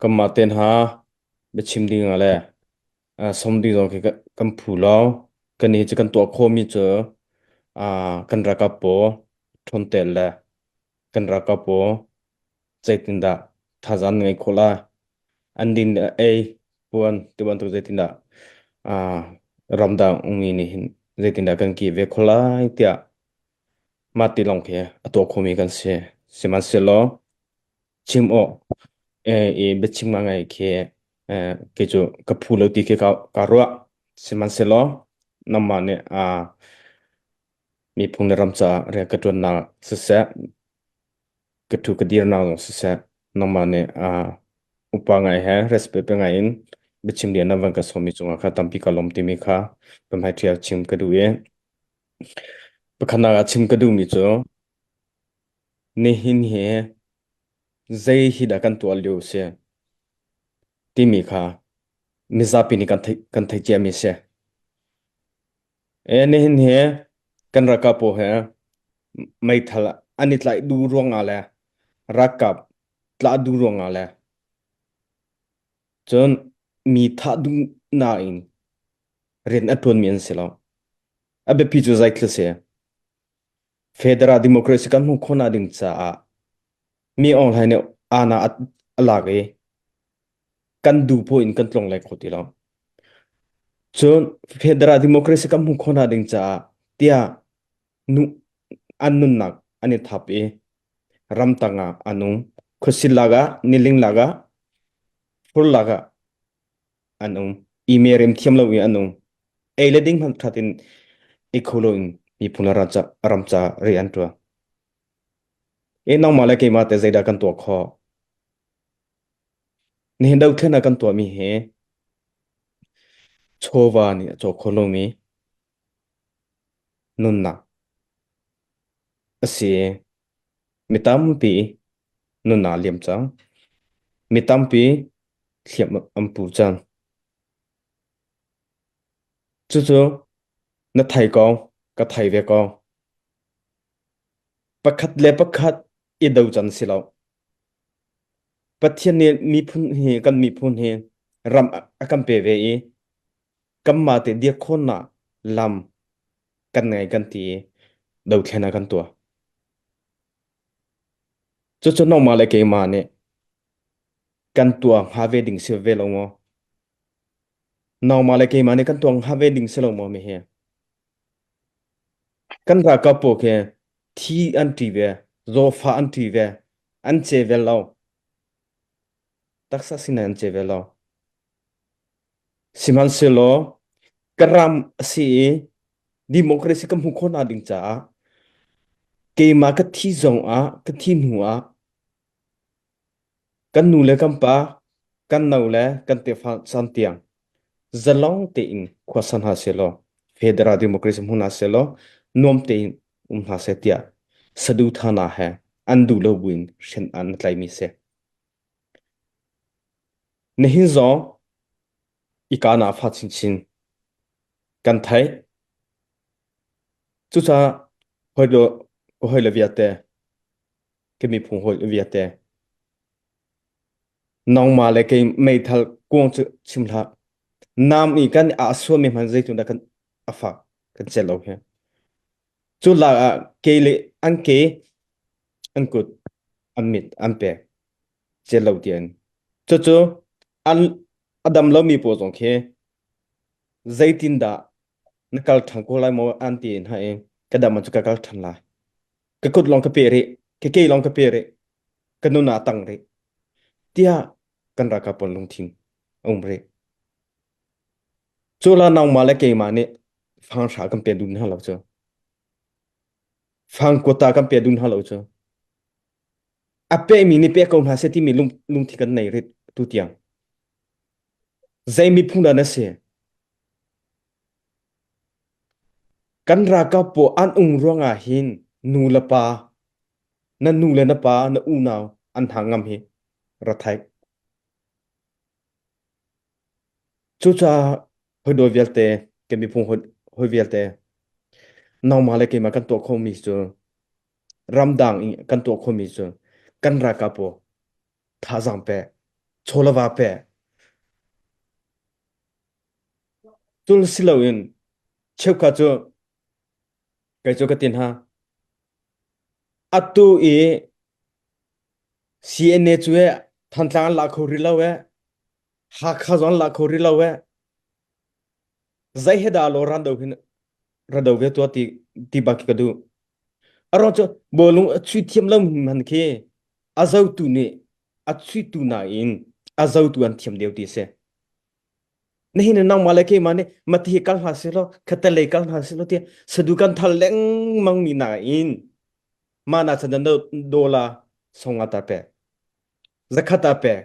Kanmah te hna biachim ding ah le sawm ding zong khi kan phu lo. Kan hi cu kan tuah khawhmi cu kan ralkap pawl ṭhawntel le kan ralkap pawl zeitindah thazaang ngei khawh lai. An din le ei puan ti bantuk zeitindah ramdang ummi nih hin zeitindah kan kih ve khawh lai tiah mah ti lawng khi a tuah khomi kan si. Sihmanhsehlaw chim awk i biachim ngai khi kei cu ka phu lo ti khi ka ruah. Sihmanhsehlaw nangmah nih miphun le ram caah rian ka ṭuannak siseh, ka ṭhu ka dirnak zong siseh, nangmah nih upa ngai he respect pe ngai in biachim rian na van ka sawmmi cungah kha tampi ka lawm timi kha biahmai ṭhial chim ka duh i pakhatnak ah chim ka duhmi cu nihin hi zei hi dah kan tuah lio si timi kha mizapi nih kan theih kan theih ciami si. E nihin hi kan ralkap pawl he meithal an i tlaih duh ruangah le ralkap tlah duh ruangah le cun mi thah duh nain rian a ṭuanmi an si lo. A biapi cu zeithil si. Federal democracy kan hmuh khawhnak ding caah mi Aung Hlaing nih aana a lak i kan duh poah in kan tlong lai kho ti lo. Cun federal democracy kan hmuh khawhnak ding caah tiah nu an nunnak an i thap i ramtang ah an um. Khuasil lak ah, niling lak ah, fur lak ah an um. Email rem thiam lo i an um. Ei le ding hmanh khat in i kho lo in miphun le ram ca rian an ṭuan. E nangmah le keimah te zeidah kan tuah khawh? Nihin dothlennak kan tuahmi hi chawva nih a caw kho lomi nunnak a si. Mi tampi nunnak a liam cang. Mi tampi hliam an pu cang. Cucu na thei ko, ka thei ve ko. Pakhat le pakhat i do can si lo. Pathian nih miphun hi kan miphun hi ram a kan pe ve i kanmah te dir khawhnak lam kan ngei kan ti i dothlen ah kan tuah. Cucu nangmah le keimah nih kan tuah hnga ve ding si ve lo maw? Nangmah le keimah nih kan tuah hnga ve ding si lo maw mi hi? Kan ralkap pawl khi thi an ṭi ve, zawfa an ṭi ve, an ce ve lo. Taksa sinan an ce ve lo. Sihmanhsehlaw ka ram a si i democracy ka hmuh khawhnak ding caah keimah ka thi zong ah ka thi hnu ah Kan nu le kan pa, kan no le kan tefa caan tiang zalong tein khua sa hna sehlaw, federal democracy hmu hna sehlaw, nuam tein um hna seh tiah saduhthahnak he an duh lo buin hrian an tlaimi si. Nihin zong ika na fa chinchin kan theih. Cucaah hawi le hawi le vialte ka miphung hawi vialte nangmah le kei meithal kuang cu chim hlah nam i kan a suami hman zeitin dah kan a fak kan cel lo hi cu lak ah ke le an ke an kut an mit an pek cel lo tian cucu an a dam lomi pawl zong khi zeitin dah na kal ṭhan ko lai maw an ti hna i ka dam ah cu ka kal ṭhan lai ka kut lawng ka pe rih ka ke lawng ka pe rih ka nun ah tang rih tiah kan ralkap pawl lungthin a um rih cu la nangmah le keimah nih fang hra kan pe dun hna lo cu fang kuata kan pe dun hna lo cu a pemi nih pe ko hna seh timi lung lungthin kan nei rit tu tiang zei miphun dah na si Kan ralkap pawl an um ruangah hin nu le pa, na nu le na pa, na unau an hang ngam hi ra thai. Cucaah hawidawi vialte, kan miphun hawi vialte, nangmah le keimah kan tuah khomi cu ramdang i kan tuah khomi cu kan ralkap pawl thazaang pek. Chaw le va pe. Cul si loin cheukhat cu kei cu ka tin ha. Atu i CNA cu e Thantlang an la kho rih lo e Hakha zong an la kho rih lo e zei he dah law ran do hin ra do ve tua ti ti bak khi ka duh. Aro cu bawlung a chuih thiam lo man khi a zotu nih a chuihtu nain a zotu an thiam deuh ti a si. Nihin in nangmah le keimah nih mati hi kal hna seh law khatalei kal hna seh law tiah sadu kan thal lengmang mi nain mah na chan dola songa ta pek zakhat ta pek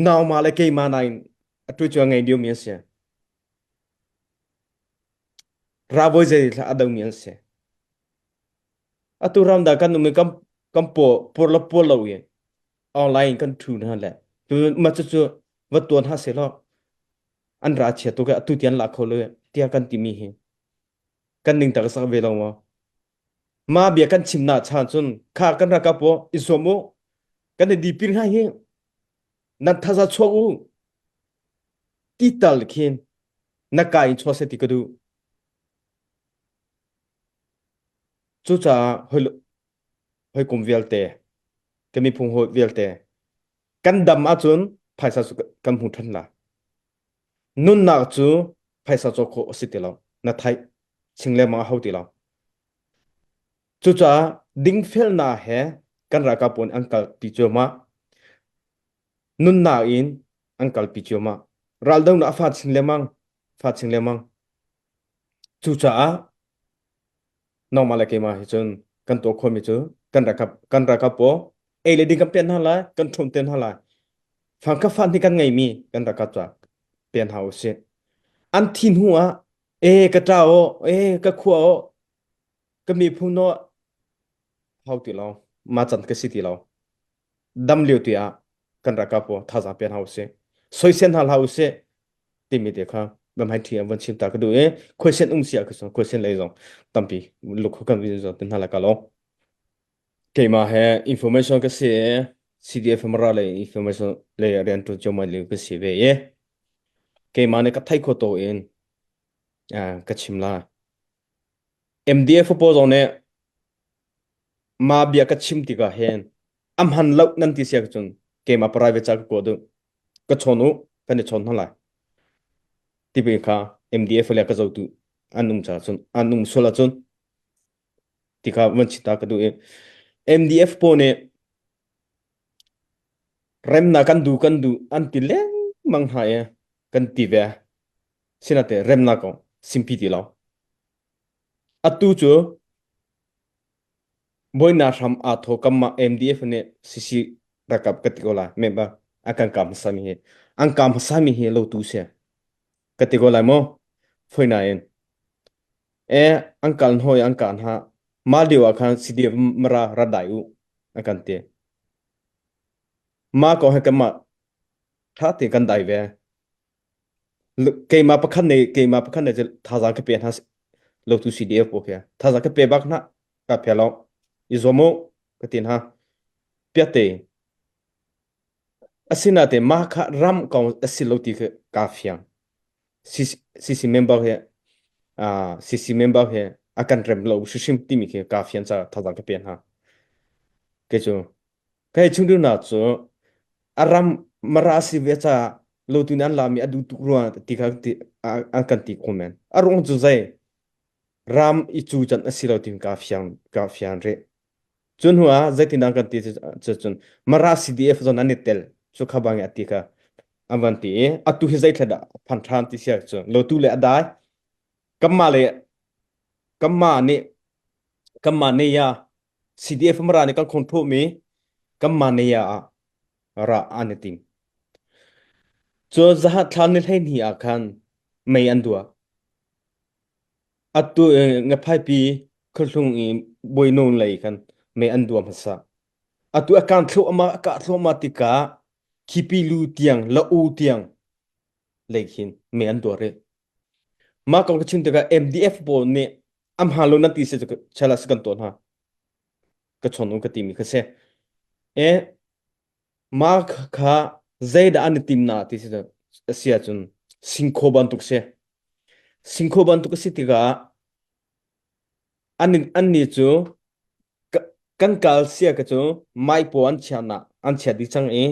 naumah le keimah nain atu cu a ngei deuh mi an si. Ravawi zei thla a do mi an si. Atu ram dah kan um i kan kan paw pur lo pur lo i online kan thu hna le tu ma cu cu va tuan ha se law an ra chia tu ke atu tian la kho lo tiah kan ti mi hi kan ning tak sak ve lo maw ma bia kan chim na chan cun kha kan ra ka po i zuam u kan i dipil hna hi nan thaza chuak u ti tal khin na ka in chuak se ti ka duh cucaah hoi hawikom vialte ka miphung hawi vialte kan dam ahcun phaisa cu kan hmu ṭhan la nunnak cu phaisa cawk khawh a si ti lo na theih ching lengmang a hau ti lo cucaah dingfelnak he kan ralkap pawl an kalpi cuahmah nunnak in an kalpi cuahmah raldonak a fa chin lengmang fa chin lengmang cucaah nangmah le keimah hi cun kan tuah khawhmi cu kan ralkap kan ralkap pawl ei le ding kan pian hna lai kan ṭhum te hna lai fangkha fan hi kan ngeimi kan ralkap ca pian hna usih an thi hnu ah e ka ṭa aw e ka khua aw ka miphun aw hau ti lo ma can ka si ti lo dam lio ti ah kan ralkap pawl thazaang pian hna usih soisen hna hlah usih timi te kha bamhai thi an von chim ta ka duh i khuaisen um sia ka so khuaisen lei zong tampi luk kan vin zo tin hna la ka lo keimah he information ka si CDF mara lei information lei rian ṭuan cio mai lio ka si ve i keimah nih ka thei kho to in ka chim la MDF pawl zong nih ma bia ka chim tikah hin a hman lo nan ti sia cun keimah private ca ka kuah duh ka chawn u kan i chawn hna lai timi kha MDF le ka zotu an um ca cun an um sual ahcun ti kha van chita ka duh i MDF pawl nih remnak kan duh kan duh an ti lengmang hna i kan ti ve sinate remnak kong simpi ti lo atu cu Buainak hram aa thaw kanmah MDF nih CC ralkap ka ti ko lai. Member a kan kah hmasami hi an kah hmasami hi lotu si ka ti ko lai maw? Foi nain e an kal hnawi an kah hna mah lio ah khan CDF mara rat dai u an kan ti. Mah kong he kanmah tha te kan dai ve. Keimah pakhat nih keimah pakhat nih thazaang ka pe hna lotu CDF pawl khi thazaang ka pe bak hna ka phe lo i zuam u ka ti hna piate asinate mah kha ram kong a si lo ti khi kaa fiang CC member he CC member he a kan rem lo hrimhrim timi khi kaa fian ca thazaang ka pe hna kei cu Kai chung duhnak cu a ram mara si ve ca lotu nih an lami a duh tuk ruang ti kha ti an kan ti kho men. A ruang cu zei ram i cu can a si lo ti ka fiang ka fiang rih. Cu hnu ah zeitin an kan ti cu cun Mara CDF zon an i tel cu kha bang a ti kha an van ti i atu hi zei thla dah phan ṭhan ti sia cu lotu le a dai kanmah le kanmah nih kanmah nih ya CDF Mara nih kan khon mi kanmah ne ah ra an i tim. Cu zahat thla ni 12 ah khan mei an duah. Atu ngaphaipi khuahlung i bawinu lei khan mei an duah hmasa. Atu a kan thluahmah a kah thluahmah tikah khipi lu tiang la u tiang lei khin mei an duah rih. Mah kong ka chim tikah MDF pawl nih am ha lo nan ti si chala kan tuah hna. Ka chon u ka timi kha si. E. Mah kha zeidah an i tim na ti a si ahcun singkhaw bantuk si. Singkhaw bantuk a si tikah an annih cu kan kal sia ka cu maipaw an chia na an chia dih cang i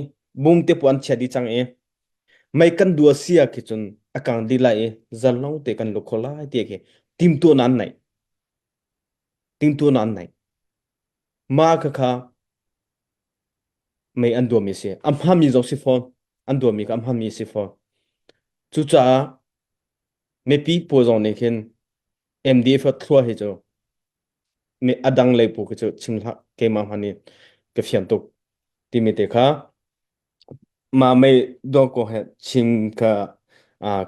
bungte paw an chia dih cang i mei kan dua sia khi cun a kang dih lai i zalong te kan lu kho lai ti khi timtuahnak an neih. Timtuahnak an neih. Mah khakha mei an duami a si. A hmami zong si fawn. An duami kha a hmami a si fawn. Cucaah mipi pawl zong nih khin MDF thlua hi cu a dang lei pawl khi cu chim hlah keimah hmanh nih ka fian tuk timi te kha mah mei dawh ko he chim kha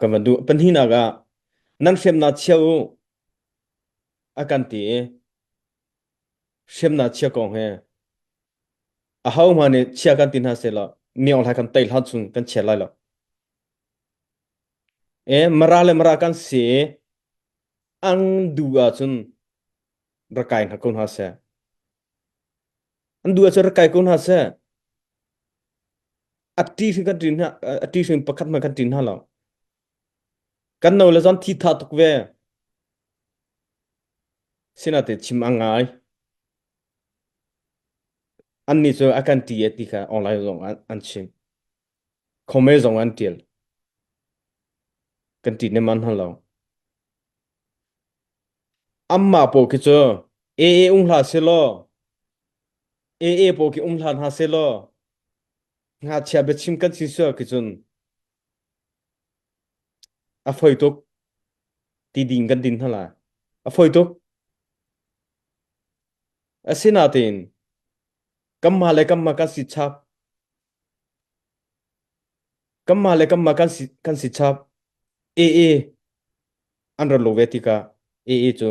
kan van duh. Pahnihnak ah nan hriamnak chia u a kan ti i hriamnak chia kong he Ahohmanh nih chia kan ti hna sehlaw miong hlai kan tei hlan chung kan chia lai lo. E mara le mara kan si i an duh ahcun rak kai hna ko hna seh. An duh ahcun rak kai ko hna seh. A ṭi hrim kan ṭin hna, a ṭi hrim pakhat hmanh kan ṭin hna lo. Kan no le zon thi tha tuk ve. Sinate chim a ngai. Annih cu a kan ṭi e ti kha online zong ah an chim. Comment zong an ṭial. Kan ṭi ne man hna lo. Amma pawl khi cu AA um hlah selaw, AA pawl khi um hlah hna selaw, ngakchia biachim kan si sual khi cun a foi tuk. Ti ding kan din hna lai. A foi tuk. Asinain kanmah le kanmah kan si chap. Kanmah le kanmah kan si kan si chap. AA an rat lo ve tikah AA cu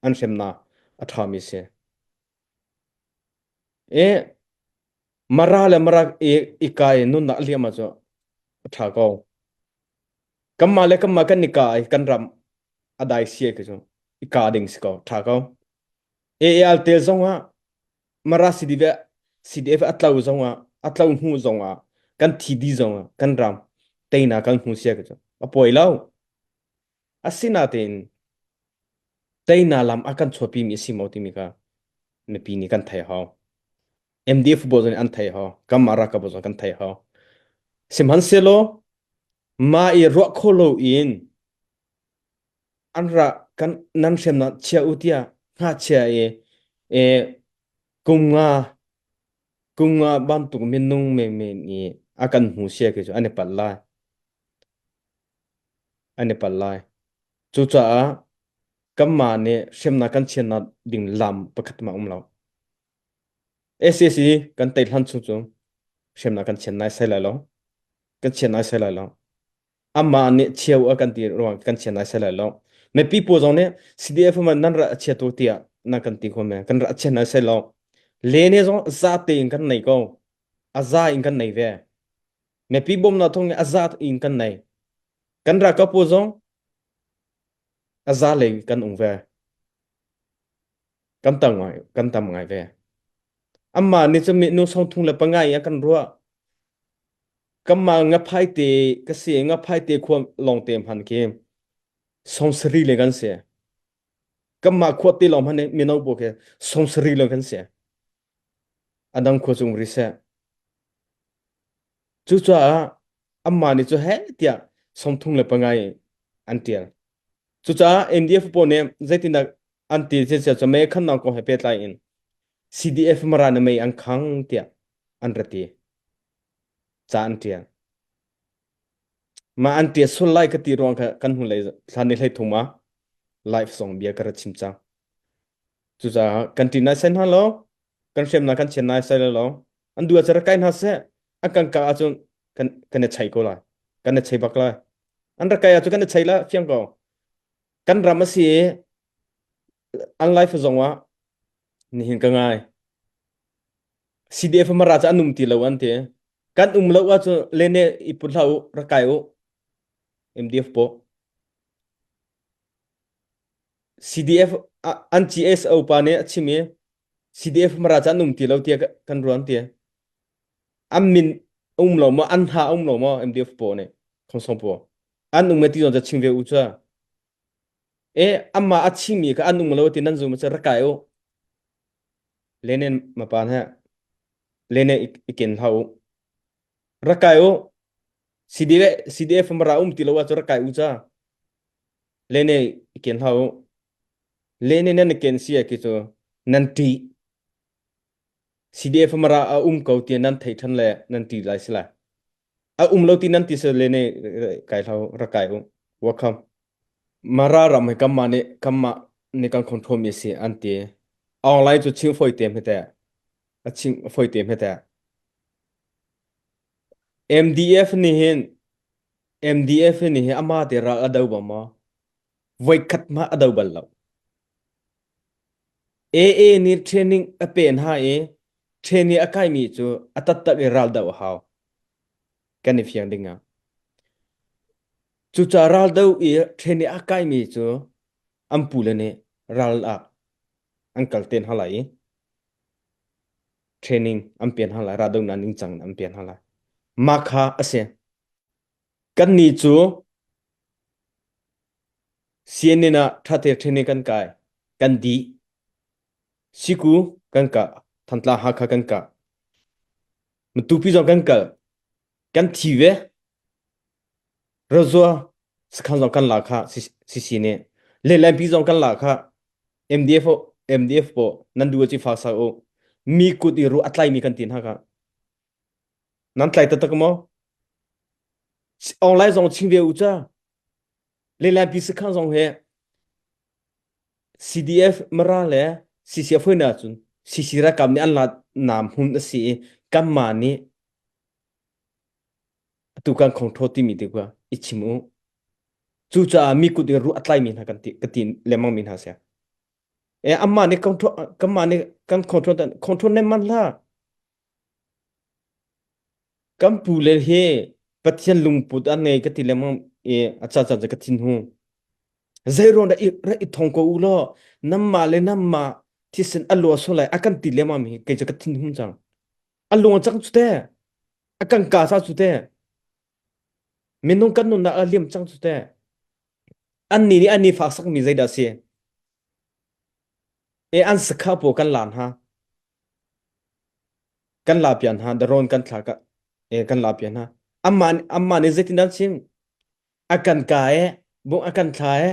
an hremnak a ṭhami si. E Mara le Mara i i ka i nunnak a liam ahcun a ṭha ko. Kanmah le kanmah kan i ka i kan ram a dai sia khi cu i ka ding si ko ṭha ko. AAL tel zongah Mara CDF CDF a tlo zongah a tlo hnu zongah kan thi dih zongah kan ram teinak kan hmu sia khi cu a pawi lo. Asinain teinak lam a kan chuahpimi a si maw timi kha mipi nih kan theih hau. MDF pawl zong nih an theih hau. Kanmah ralkap pawl zong kan theih hau. Sihmanhsehlaw mah i ruah kho loin an ra kan nan hriamnam chia u tiah ngakchia i e, kum nga kum nga bantuk minung menmen i a kan hmu sia khi cu an i palh lai. An i palh lai. Cucaah kanmah nih hriamnam kan chiatnak ding lam pakhat mah um lo. SAC kan tei hlan chung cu hriamnam kan chiat nai sai lai lo. Kan chiat nai sai lai lo. Amah nih cheu a kan ti ruang kan chiat nai sai lai lo. Mipi pawl zong nih CDF man nan ra chia tu tiah nan kan ti kho men. Kan ra chia nai sai lo. Le ne zong za tein kan nei ko. A za in kan nei ve. Mipi bawmnak thawng in a za in kan nei. Kan ralkap pawl zong a za lei kan um ve. Kan tam ngai, kan tam ngai ve. Amah nih cun nu song thung le panga in a kan ruah. Kanmah ngaphai te ka si ngaphai te khua lawng te hman khi song sari le kan si. Kanmah khua te lawng hman mino pawl khi song sari le kan si. A dang khua cung ri seh. Cucaah amah nih cu he tiah song thung le panga in an tial. Cucaah NDF pawl nih zeitindah an ti cia cu mei khannak kong he pehtlai in CDF Mara nih mei an khang tiah an ra ti. Ca an tial. Mah an tial sul lai ka ti ruang kha kan hnu lei thla ni hlei thum ah live song bia ka ra chim cang. Cucaah kan ṭin nai sai hna lo, kan hriamnak kan chian nai sai lo, an duh ahcun rak kai hna seh, an kan kah ahcun kan kan i chei ko lai. Kan i chei bak lai. An rak kai ahcun kan i chei la fiang ko. Kan ram a si i an life zong ah nihin ka ngai. CDF mara cu an um ti lo an ti. Kan um lo ahcun lene i put hlah u, rak kai u. MDF po. CDF an GSO pa nih a chim i CDF mara cu an um ti lo tiah kan ruan ti. An min um lo maw an ha um lo maw MDF paw nih khongsong paw an um ti zong ca ching ve u cha e amma a chingmi kha an um lo ti nan zum cha rakai u lenen mapan he lene iken hau rakai u CDF CDF mara um ti lo ah cu rakai u cha lene iken hau lene nan ken si ki cu nan ti CDF mara a um ko ti nan thei than le nan ti lai si lai a um lo ti nan ti se le ne kai hlau rakai u welcome Mara ram hi kanmah nih kanmah nih kan control mi si an ti online cu ching foi te hme te a ching foi te hme te MDF nih hin MDF nih hin ama te ral a do ba maw voi khat ma a do bal lo AA nih training a pen ha i training a kai mi cu a tattak i ral do a hau kan i fiang ding ah Cucaah raldo i ṭhen i a kaimi cu an pule nih ral ah an kal te hna lai i training an pian hna lai, raldohnak ningcang an pian hna lai. Mah kha a si. Kannih cu CNN ah ṭhate training kan kai, kan dih. Siku kan kah, Thantlang Hakha kan kah. Matupi zong kan kal, kan thi ve. Razua sakhan zong kan la kha CC nih lehlampi zong kan la kha MDF MDF po nan du ci fa sa u mi kut i ru a tlai mi kan tin ha kha nan tlai taktak maw online zong ching ve u cha lehlampi sakhan zong he CDF Mara le CCF hoi na cun CC rakam nih an la nam hun a si i kanmah nih Atu kan khongṭhaw timi te kha i chim u. Cucaah mi kut in ruh a tlaimi hna kan ti, ka ti lengmang mi hna sia. E amah nih control kanmah nih kan control control nem man hlah. Kan pu le hi Pathian lungput an ngei ka ti lengmang i a ca ca ka thin hu. Zeiruang dah i ra i thong ko u law namma le namma thisen a lua so lai a kan ti lengmang mi kei cu ka thin hun cang. A lung a cang cu te. A kan ka sa cu te. Minung kan nunnak a liam cang cu te. Annih nih an i fak sakmi zeidah si? E an sakha pawl kan lan ha. Kan la pian ha. Daron kan thla ka e kan la pian ha. Amma amma nih zeitin dah chim? A kan ka e, bung a kan thla e.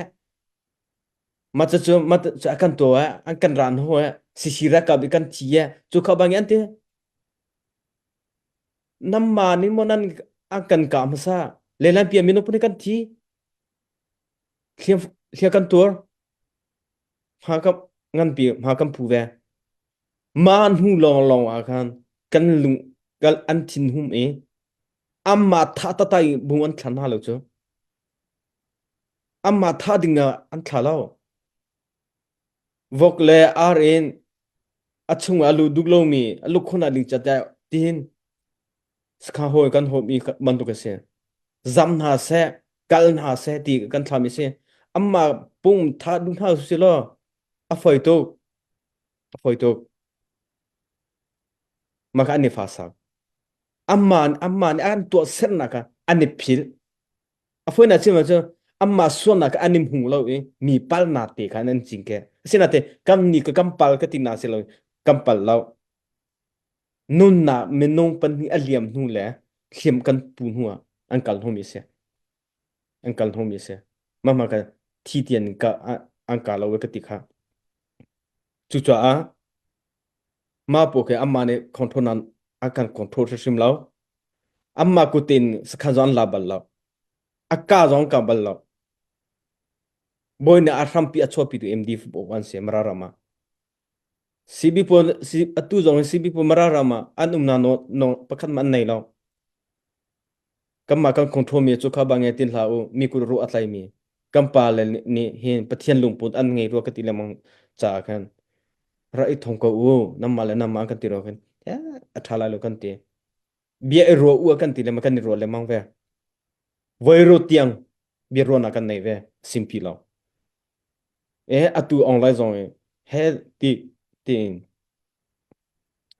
Ma cu cu ma cu a kan to e, an kan ran ho e. Sisi rakap i kan thi e. Cu kha bang an ti. Namma nih maw nan an kan kah hmasa lehlam pia minung pun kan thi thlia thlia kan tuar hma kam nganpi hma kan phu ve ma hnu lawng lawng ah khan kan lung kal an thin hum i amma tha tatai bung an thlan hna lo cu amma tha ding ah an thla lo vok le ar in a chung ah a lut duh lomi a lukhun ah ding cat tihin sakha hawi kan hawmi bantuk a si. Zam hna seh, kal hna seh ti kan thlami si. Amma pung tha duh hna si law a foi tuk. A foi tuk. Maka an i fa sak. Amma amma nih an tuah sernak kha an i philh. A foinak chim cu anmah sualnak an i hmu lo i mi palnak te kha an cingke. Asinain kan ni ka kan pal ka ti na si lo kan pal lo. Nunnak minung pahnih a liam hnu le hliam kan pu hnu ah an kal hnu mi si. An kal hnu mi si. Mah mah ka thi tian ka an ka lo ka ti kha. Cucaah mah paw ke amma nih control nan a kan control hrim lo. Amma kutin sakhan zong an la bal lo. A ka zong ka bal lo. Bawi nih a hrampi a chuahpi tu MD an si Mara ram ah. CB pawl atu zong hi CB pawl Mara ram ah an umnak no, no pakhat ma an nei lo. Kanmah kan control mi cu kha bang tin hlah u mi kut ru a tlai mi kan pa le nih hin Pathian lungput an ngei rua ka ti lengmang caah khan ra i thong ko u namah le namah kan ti ro khan a ṭha lai lo kan ti bia i ruah u kan ti le ma kan i ruah lengmang ve voi ru tiang bia ruahnak kan nei ve simpi lo e atu online zong i he ti tiin.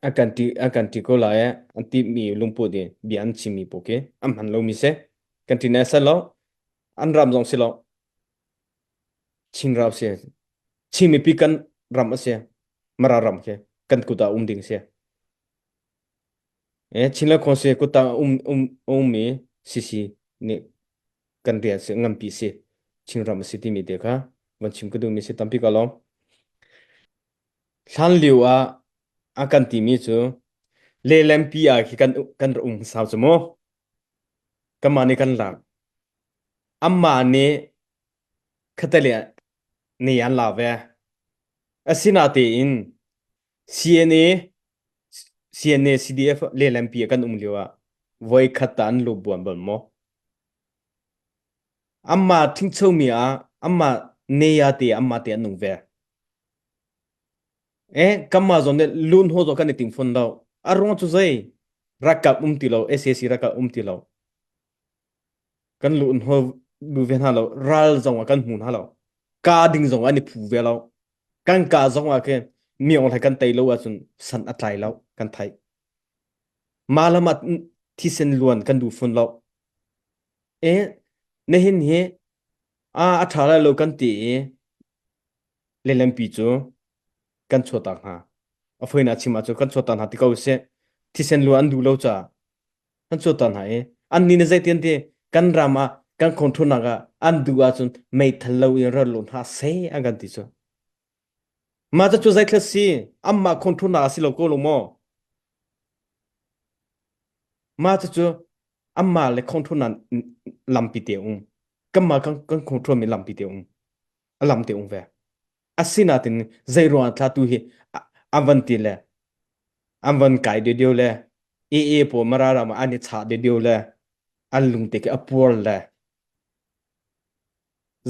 A kan ti a kan ti ko lai an ti mi lungput i bia an chim mi pawl khi an hman lo mi si. Kan ti ne sel lo. An ram zong si lo. Chin ram si. Chin mipi kan ram a si. Mara ram khi kan kut ah um ding si. Eh Chin le Khon si kut ah um um ummi sisi nih kan rian si nganpi si. Chin ram a si timi te kha van chim ka duhmi si tampi ka lawm. Hlan lio ah a kan timi cu lehlampi ah khi kan kan rak um hmasa cu mu. Kanmah nih kan lak. Amah nih khattelei ah ni an la ve. Asinatein CNA CNA CDF lehlampi ah kan um lio ah voikhat ta an lu buan bal maw? Amah ṭhingchomi ah amah neya te amah te an nung ve. Eh, kanmah zawn nih lun ho zaw kan i ting fawn lo. A ruang cu zei? Rakap um ti lo, SAC rakap um ti lo. Kan lun ho du ve hna lo. Ral zong ah kan hmu hna lo. Ka ding zong an i phu ve lo. Kan ka zong ah khin miong hlei kan tei lo ahcun san a tlai lo, kan theih. Mah lam ah thisen luan kan duh fawn lo. Eh, nihin hi a a ṭha lai lo kan ti i lehlampi cu kan chuahtak hna. A foinak chim ahcun kan chuahtak hna ti ko sih. Thisen lu an duh lo caah kan chuahtak hna i annih nih zeitin ti kan ram ah kan controlnak ah an duh ahcun meithal lo in ral lu hna seh an kan ti cu. Mah cu zeithil si anmah controlnak a si lo ko lo maw? Mah cucu anmah le controlnak lampi te um. Kanmah kan kan control mi lampi te um. A lam te um ve. Asinain zei ruang thla tu hi an van ti le an van kai dio le AA pawl Mara ram ah an i chah dio le an lungte khi a puar le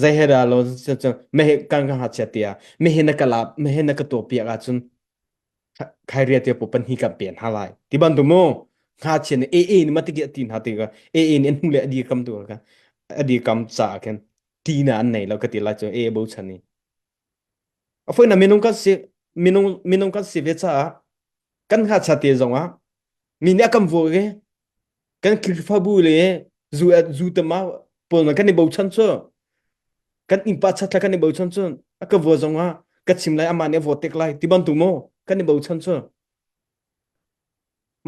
zei he dah lo cu mehe kan kan hngakchia tiah mehe na ka lap mehe na ka tuah piak ahcun khairia te pu pan hi kan pen ha lai ti bantuk mu ngakchia nih AA nih mah ti ti hna ti ka AA nih an hnu le a dir kam tu ka a dir kam caah khin ti na an nei lo ka ti lai cu AA bochan i a foi na minung kan si minung minung kan si ve caah kan ngakchia te zong ah mi nih a kan vuak i kan Khrihfabu le zu zu tama pawl kan i bochan cu kan innpa chatla kan i bochan cu a ka vua zong ah ka chim lai amah nih a vote tek lai ti bantuk maw kan i bochan cu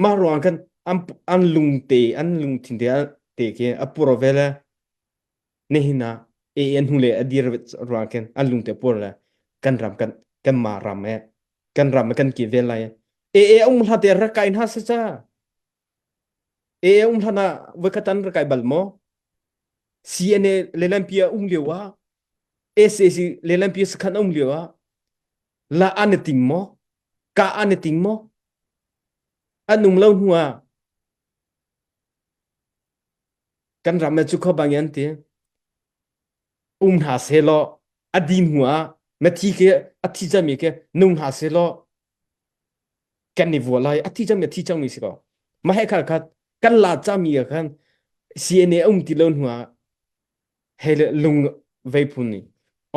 mah ruang kan an an lungte an lungthin te te khi a pur ve le nihin ah AN hnu le a dir ruang khin an lungte pur le kan ram kan kan ma ram e kan ram kan ki vel lai e e um hla te rak kai hna se cha E um hlan ah voikhat an rak kai bal maw? CNA lelampi a um lio ah SAC lelampi sakhan a um lio ah la an i ting maw? Ka an i ting maw? An um lo hnu ah kan ram cu kho bang an ti. Um hna seh law a di hnu ah na thi ke a thi cami ke nung hna seh law kan i vua lai a thi cangmi a thi cangmi si ko mah he khal khat kan la cami ah khan CNA um ti lo hnu ah hei le lung vei phun nih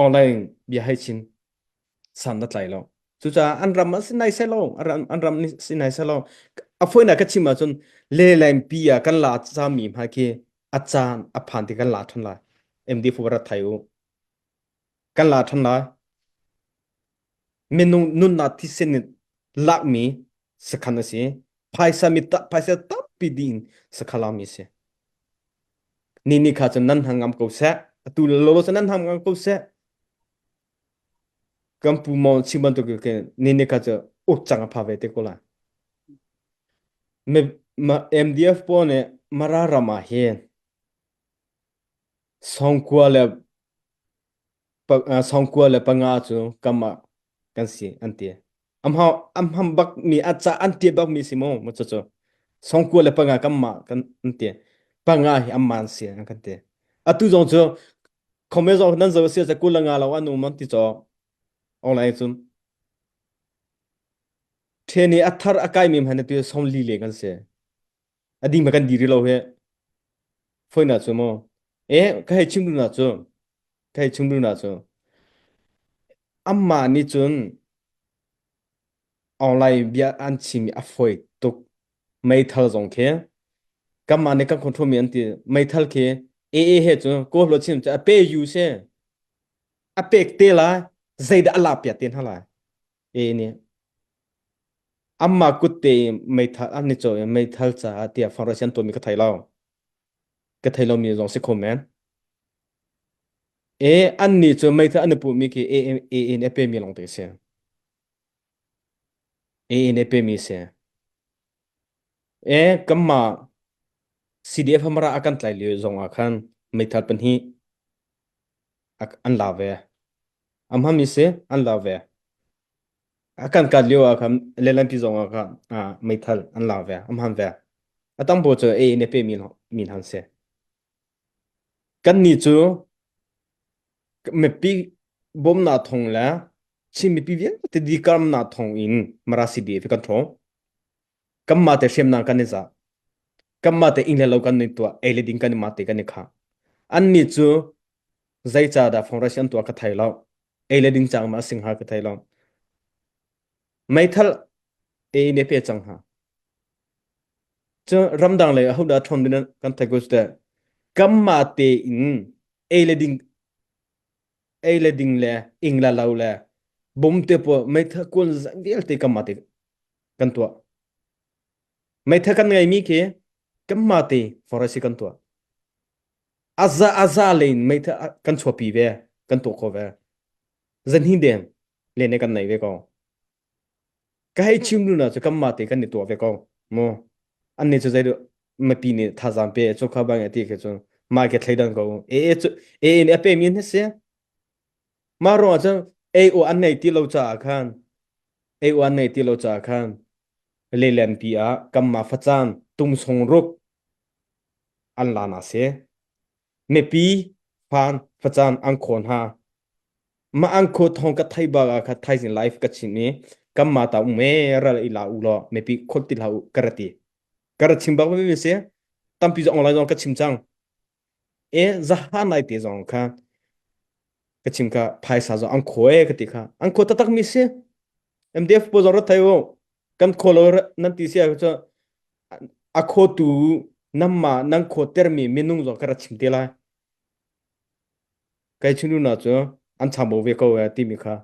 online bia hei chin san na tlai lo cucaah an ram ah si nai se lo an ram ni si nai se lo a foina ka chim ahcun le pi ah kan la cami hma khi a caan a phan ti kan la than lai MD fu rat thai u kan la than lai Minung nunnak thisen in lakmi sakhan a si. Phaisa mi ta, phaisa tampi dih in sakhan lakmi a si. Ni ni kha cun nan hang ngam ko seh. Atu lolo cu nan hang ngam ko seh. Kan pu mo chim bantuk ke ni ni kha cu uk cang a pha ve te ko lai. Me, ma, MDF pawl nih Mara ram ah hin songkua le 95 cu kam ah kan si an ti. Am ham bak mi a ca an ti bak mi si mu mu cu cu 95 kam ma kan an ti. Panga hi amman si an kan ti. Atu zong cu khome zong nan zo si ca kul nga lo an um an ti cho online cun ṭhen i a thar a kai mi hman tu som li le kan si. A ding ma kan diri lo he. Foina cu mu. E ka hei chim na cu ka hei chim na cu amah nih cun. Online bia an chim i a fawi tuk. Meithal zong khi kanmah nih kan control mi an ti. Meithal khi AA he cu kawl lo chim cu a pe yu si. A pek te lai zeidah a lak piak te hna lai. AA nih amma kut te meithal an ni caw i meithal caah tiah fundraising an tuahmi ka thei lo. Ka thei lomi zong si kho men. E an nih cu meithal an i puhmi khi AA AA nih a pemi lawng te si. AA nih a pemi si. E kanmah CDF Hamara a kan tlai lio zong ah khan meithal pahnih an la ve. A hmami si an la ve. A kan kat lio ah khan lelampi zong ah khan meithal an la ve. A hman ve. A tam bu cu AA nih a pemi mi hna an si. Kannih cu mipi bawmnak thawng le Chin mipi vialte dikamnak thawng in Mara CDF hi kan ṭhawng. Kanmah te hriamnam kan i zah. Kanmah te inn le lo kan i tuah, ei le ding kan i mah te kan i khah. Annih cu zeicahdah fundraising an tuah ka thei lo. Ei le ding cang ma a sing hnga ka thei lo. Meithal ei ne pe cang hnga. Cu ramdang lei ahodah ṭhawn ding kan thei ko cu teh. Kanmah tein ei le ding ei le ding le ing le lo le bum te pawl meithal kuan vialte kanmah te kan tuah. Meithal kan ngeimi khi kanmah te forest kan tuah. Aza aza lein meithal kan chuahpi ve, kan tuah kho ve. Zanhi deng le ne kan nei ve ko. Ka hei chim lu na cu kanmah te kan i tuah ve ko. Mu an nih cu zei mipi nih thazaang pe cu kha bang ti khi cu mah ke thleidan ko e e cu e nih a pe mi hi si mah ruang ah cun e o an nei ti lo caah khan e o an nei ti lo caah khan lelen pi ah kanmah facang tung sung ruk an la na si mipi fan facang an khawn ha mah an khaw thong ka thei bak ah kha thaizing life ka chim i kanmah ta um e ral i la u law mipi khot ti hlah u ka ra ti ka ra chim bak mi si tampi zong online zong ka chim cang e zaha nai te zong kha ka chim ka phaisa zong an khaw e ka ti kha an khaw taktak mi si MDF po zong ra thai u kan khaw lo nan ti si ah cu a khawtu namma nan khaw termi minung zong ka ra chim te lai kai chunu na cu an chambo ve ko e timi kha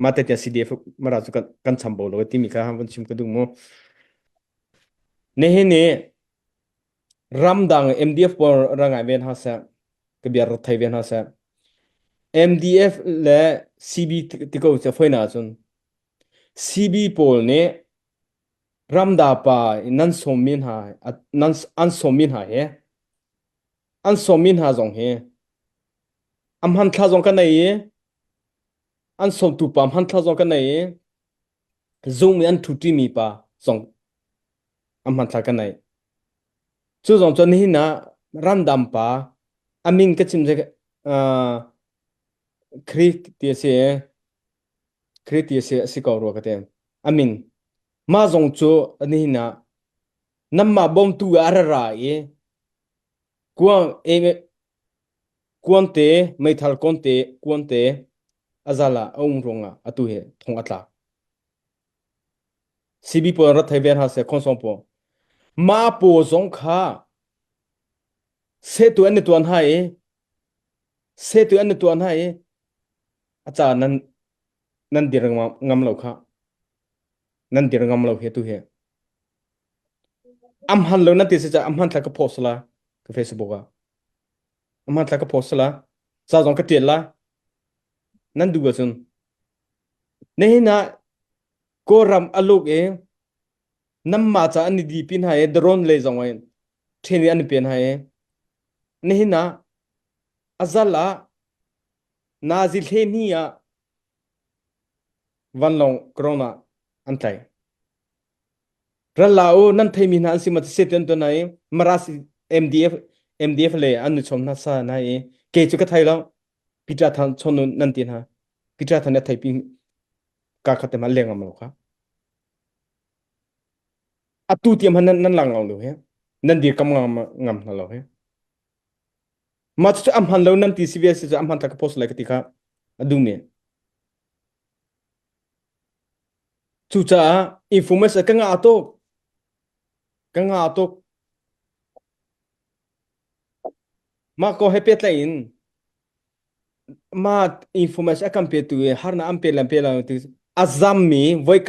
ma te tia CDF mara cu kan chambo lo timi kha han chim ka duh mu nihin ni ramdang MDF pawl rangai ven ha seh ka biar thei ven ha seh MDF le CB ti ko che foina cun CB pawl nih ramda pa nan sawmmi hna nan an sawmmi hna hi an sawmmi hna zong hi a hmanthla zong ka nei i an sawmtu pa hmanthla zong ka nei i zung i an ṭhuṭimi pa zong a hmanthla ka nei cu zong cu nihin ah ramdam pa a min ka chim uh, Greek ti a si Greek ti a si a si ko rua ka ti a min mah zong cu nihin ah nanmah bawmtu ah a ra ra i kuang e kuante meithal kuante kuante a zal ah a um ruangah atu hi thong a tlak CB pawl rat thei ven ha se khonsong pawl ma paw zong kha se tu an ni tuan ha i se tu an ni tuan ha i a ca nan nan dir ngam lo kha nan dir ngam lo he tu he am han lo nan ti si ca am han thla ka post la ka Facebook ah am han thla ka post la ca zong ka tial la nan duh ahcun nihin ah Kawlram a luk i namma ca an i di pin hai i drone lei zong in training an i pen hai i nihin ah a zal ah nazi hle hni ah vanlawng corona an tlaih. Ral la u nan theimi hna an si ma se tuan tuan i Maras MDF MDF le an nu chom hna sa na i ke cu ka thei lo Peter Than chon nan ti hna Peter Than a thei pi ka khat te ma leng am lo kha atu tiam han nan lang lo he nan dir kam ngam ngam hna lo he ma cu am han lo nan ti si ve si cu am han ta ka post lai ka ti kha adu me. Cucaah information ka ngah tuk. Ka ngah tuk. Mah ko he pehtlaih in mah information a kan petu i harnak an pe lan pe lo ti a zammi voi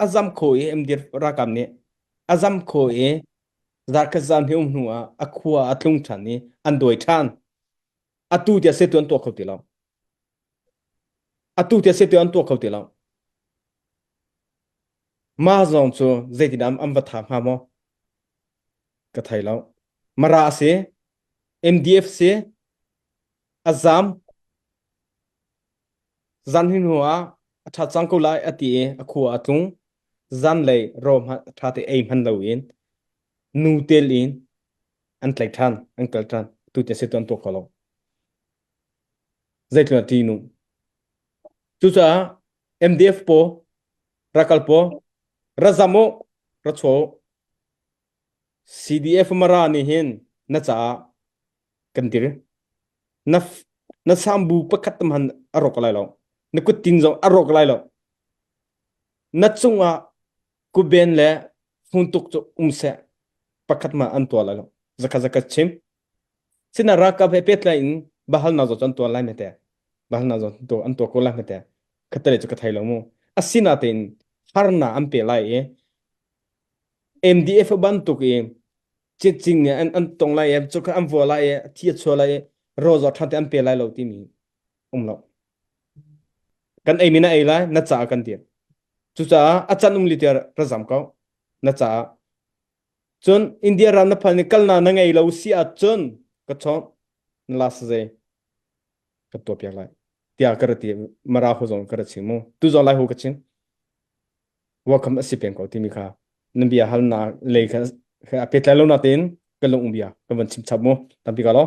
a zam kho i MDF ralkap nih a zam kho i zarkhat zan hi um hnu ah a khua a tlung ṭhan i an dawi ṭhan. Atu tiah se tu an tuah kho ti lo. Atu tiah se tu an tuah kho ti lo. Mah zong cu zeitindah an va tha hnga maw? Ka thei lo. Mara a si, MDF si, a zam. Zan hi hnu ah a ṭha cang ko lai a ti i a khua a tlung. Zanlei raw hmanh ṭha te ei hman loin nu tel in an tlaih ṭhan, an kal ṭhan. Tu te si tu an tuah kho lo. Zeitluk a ṭih nu. Cucaah MDF paw, rakal paw, ra zam u, ra chuah u. CDF Mara nih hin na caah kan dir. Na na sambu pakhat tam han a rawk lai lo. Na kuttin zong a rawk lai lo. Na cungah kuben le funtuk cu um seh pakhat ma an tuah lai lo. Zakhat zakhat chim. Sina ralkap he pehtlai in bahalnak zong cu an tuah lai hmete. Bahalnak zong an tuah ko lai hmete. Khattelei cu ka thei lo mu. Asinain harnak an pe lai i MDF bantuk i cing nih an, an tong lai i cu an vua lai i thi a chuah lai i rawl zawt ṭhan te an pe lai lo timi um lo. Kan ei mi na ei lai, na caah kan dir. Cucaah a can um li tiah ra zam ko. Na caah Cun India ram na phan i kalnak na ngei lo si ahcun ka chawnh na la zei ka tuah piak lai tiah ka ra ti Mara ho zong ka ra chim mu tu zong lai ho ka chim welcome a si peng ko timi kha nan bia halnak lei kha a pehtlai lo natein ka lung bia ka van chim chap mu tampi ka lo.